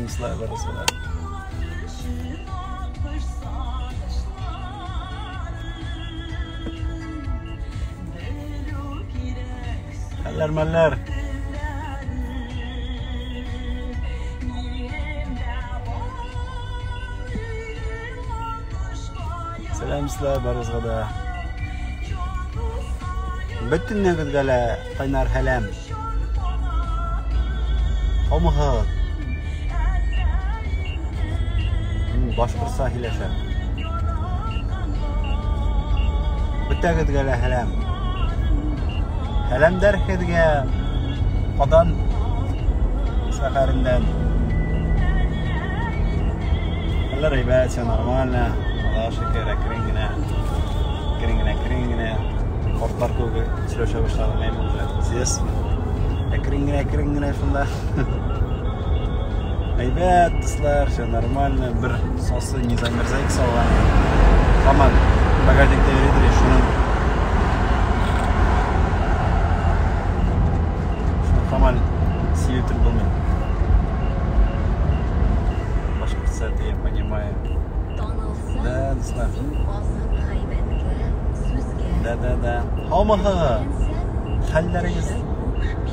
Сәлам, дуслар, барыгызга да. Хәлләр, мәлләр. Сәлам, дуслар, барыгызга да. Бөтенегезгә лә кайнар сәлам. Һаумыһыгыз? Мин башкортча һөйләшәм. Бөтәгезгә лә сәлам. Сәламдәр һеҙгә Ҡаҙан шәһәреннән. Хәлләр әйбәт, все нормально. Аллаһ шөкер, әкрен генә. Әкрен генә, әкрен генә. Картлар кебек сөйләшә башладым, әйме уже. Сизәсезме? Әкрен генә, әкрен генә шунда. Әйбәт, дуслар, все нормально. Бер сасы не замерзайка салган. Һаман багажникта йөридер, шуның Шуны һаман сиютер булмый. Башкортса, это я понимаю. Да, дуслар. Да, да, да. Һаумыһыгыз? Хәлләрегез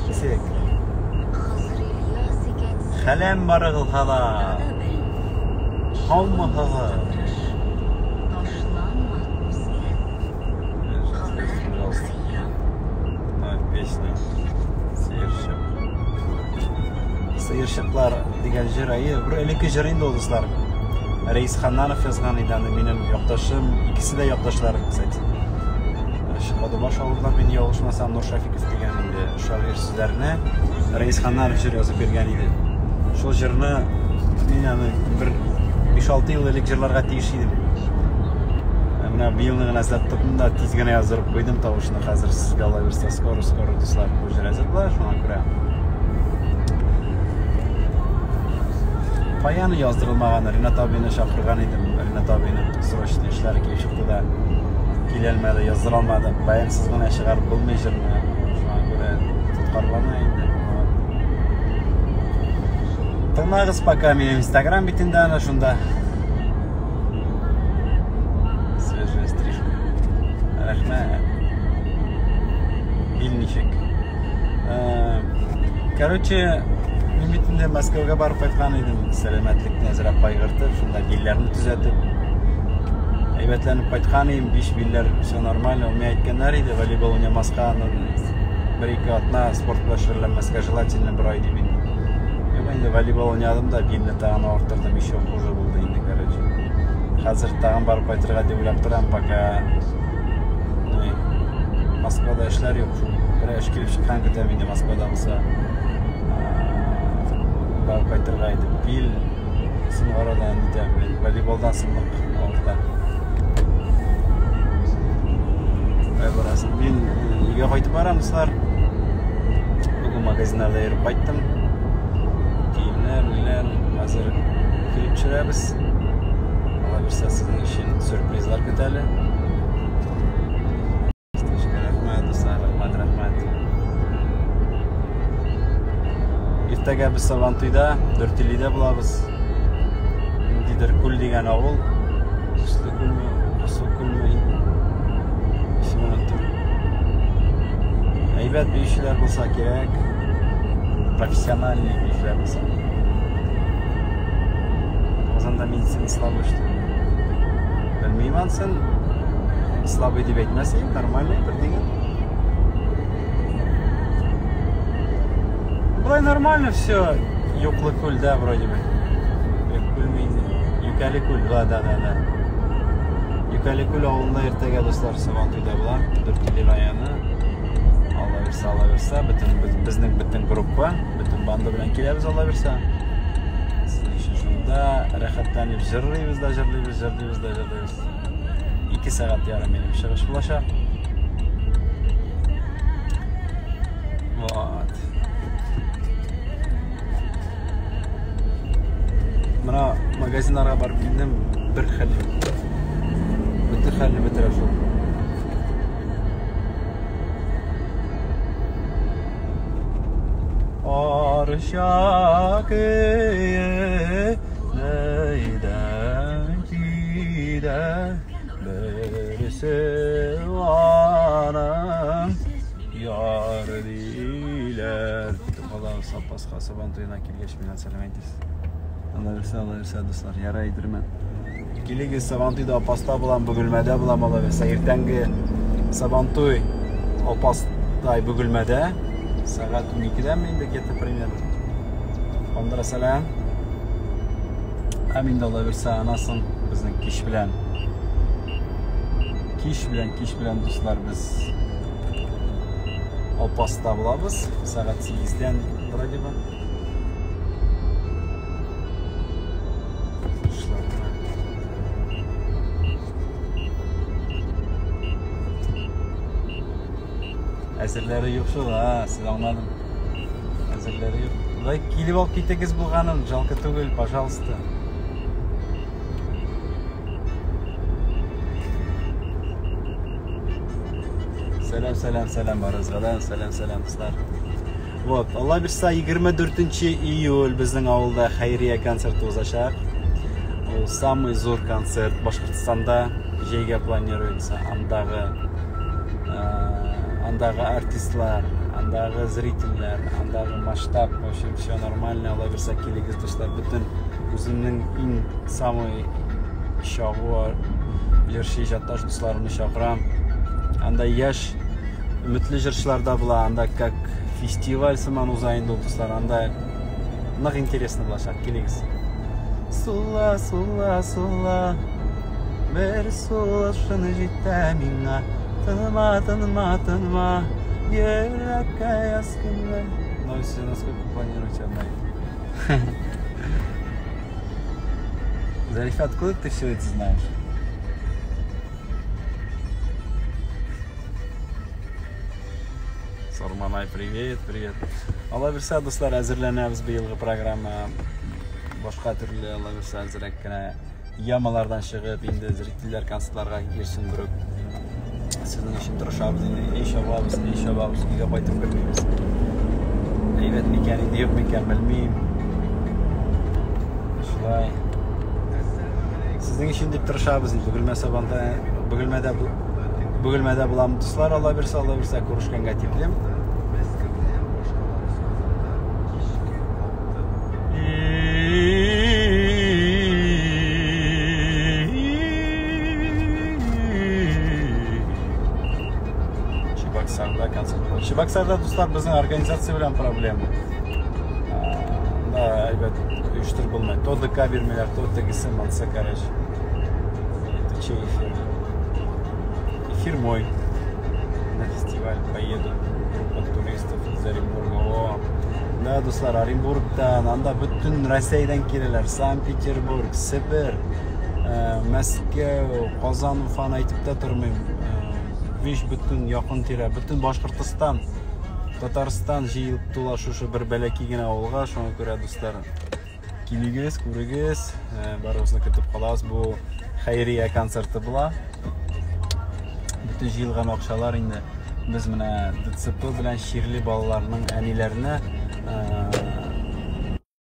ничек? Хәләм барыгызга да. Һаумыһыгыз? Пожалуйста. Песня. Сыерчык. Сыерчыклар дигән җыр әйе, бер элекке җыр инде ул, дуслар. Рәис Ханнанов язган иде аны, минем якташым, икесе дә якташлар, кстати. Кадыбаш авылыннан мин ялгышмасам, Нур Шафиков дигән инде шагыйрь сүзләренә Рәис Ханнанов җыр язып биргән иде. Шул җырны мин аны бер 5-6 ел элек җырларга тиеш идем. Ә менә быелны гына эзләп тоттым да тиз генә яздырып куйдым тавышны. Хәзер сезгә Алла бирсә, скоро-скоро, дуслар, бу җыр әзер була, шуңа күрә. Каян яздырылмаган Ринат абыйны чакырган идем. Ринат абыйның срочный эшләре килеп чыкты да килә алмады, яздыра алмады. Баянсыз гына чыгарып булмый җырны. Шуңа күрә тоткарлана инде. Тыңлагыз пока минем Инстаграм битендә ана шунда. Свежая стрижка. Рәхмәт. Бил ничек. Короче, мин бит инде Мәскәүгә барып кайткан идем. Сәламәтлекне әзрәк кайгыртып, шунда билләрне төзәтеп. Әйбәтләнеп кайткан идем, биш билләр все нормально. Миңа әйткәннәр иде, волейбол уйнамаска, бер-ике атна спорт белән шөгыльләнмәскә желательно бер ай дип инде. Юк инде волейбол уйнадым да, билне тагын авырттырдым, еще хуже булды инде, короче. Хәзер тагын барып кайтырга дип уйлап торам, пока ну, Москвада эшләр юк шул. Бер эш килеп чыккан көтәм инде Москвада булса. Барып кайтырга иде. Бил соңгы арада нитәм мин волейболдан соң авырта. Кая барасың? Мин өйгә кайтып барам, дуслар. Бүген магазиннарда йөреп кайттым. Киемнәр, ниләр, хәзер клип төшерәбез. Алла бирсә, сезнең өчен сюрпризлар көтә әле. Рәхмәт, дуслар, рәхмәт, рәхмәт. Иртәгә без Сабантуйда, Дүртөйледә булабыз. Ниндидер күл дигән авыл. Төсле күлме, Су күлме? Исемен оныттым. Әйбәт биючеләр булса кирәк. Профессиональный биючеләр булса. Казанда медицина слабый, что ли? Белмим ансын. Слабый дип әйтмәс идем, нормальный бер дигән. Болай нормально все. Юклы күл, да, вроде бы. Күлме инде? Юкәле күл, да, да, да, да. Юкәле күл авылында иртәгә дуслар Сабантуйда була. Дүртөйле районы. Алла бирсә, Алла бирсә, бөтен безнең бөтен группа, бөтен банда белән киләбез, Алла бирсә. Сезнең өчен шунда рәхәтләнеп җырлыйбыз да җырлыйбыз, җырлыйбыз да җырлыйбыз. 2 сәгать ярым минем чыгыш булачак. Вот. Менә магазиннарга барып килдем, бер хәл юк. Бөтен хәлне бетерә шул. Арча көе Ләйдән кидә Берсе аның Яр диләр. Көтеп калабыз Апаска Сабан туена килгәч миңа сәлам әйтерсез. Алла бирсә, Алла бирсә, дуслар, ярай әйтермен. Килегез, Сабантуйда Апаста булам, Бөгелмәдә булам, Алла бирсә. Иртәнге Сабантуй Апастай Бөгелмәдә. Сәгать 12-дәме инде где-то примерно. Андра сәлам. Һәм инде Алла бирсә, анасын безнең кич белән. Кич белән, кич белән, дуслар, без Апаста булабыз. Сәгать 8-дән вроде бы. Әзерләре юк шул, а, сез аңладым. Әзерләре юк. Лайк килеп алып китегез булганын, жалко түгел, пожалуйста. Сәлам, сәлам, сәлам барыгызга да. Сәлам, сәлам, дуслар. Вот, Алла бирса, 24 июль безнең авылда хәйрия концерты узачак. Ул самый зур концерт Башкортстанда җәйгә планируется. Андагы э, андагы артистлар, андагы зрительләр, андагы масштаб, в общем, все нормально. Алла бирса, килегез, дуслар, бөтен үземнең иң самый чагу җырчы иҗатташ дусларымны чакырам. Анда яшь өметле җырчылар да була, анда как фестиваль сыман уза инде ул, дуслар, анда нык интересно булачак, килегез. Сула, сула, сула, бер сулышын җитә миңа, тынма, тынма, тынма, йөрәккә яз көннәр. Ну, все, насколько планируете отдать? Зарифа, откуда ты все это знаешь? Сарманай, привет, привет. Алла бирсә, дуслар, әзерләнәбез быелгы программа. Башка төрле, Алла бирсә, әзерәк кенә ямалардан чыгып, инде зрительләр концертларга килсен берүк. Сезнең өчен тырышабыз инде, әй чабабыз, әй чабабыз, өйгә кайтып кермибез. Әйбәт микән инде, юк микән, белмим. Шулай. Сезнең өчен дип тырышабыз инде. Бөгелмә Сабанда, Бөгелмәдә Бөгелмәдә булам, дуслар, Алла бирсә, Алла бирсә, күрешкәнгә тиклем. Чебоксарда концерт була. Чебоксарда, дуслар, безнең организация белән проблема. Да, әйбәт оештырып булмый. То ДК бирмиләр, то тегесе, монысы, короче. Это чей эфир? Эфир мой. На фестиваль поеду. Группа туристов из Оренбурга. О, да, дуслар, Оренбургтан, анда бөтен Россиядән киләләр. Санкт-Петербург, Себер, э, Мәскәү, Казан, Уфаны әйтеп тә тормыйм. Э, Виш бөтен якын тирә, бөтен Башкортостан, Татарстан җыелып тула шушы бер бәләкәй генә авылга. Шуңа күрә, дуслар, килегез, күрегез, э, барыгызны көтеп калабыз. Бу хәйрия концерты була. Бөтен җыелган акчалар инде без менә ДЦП белән чирле балаларның әниләренә э,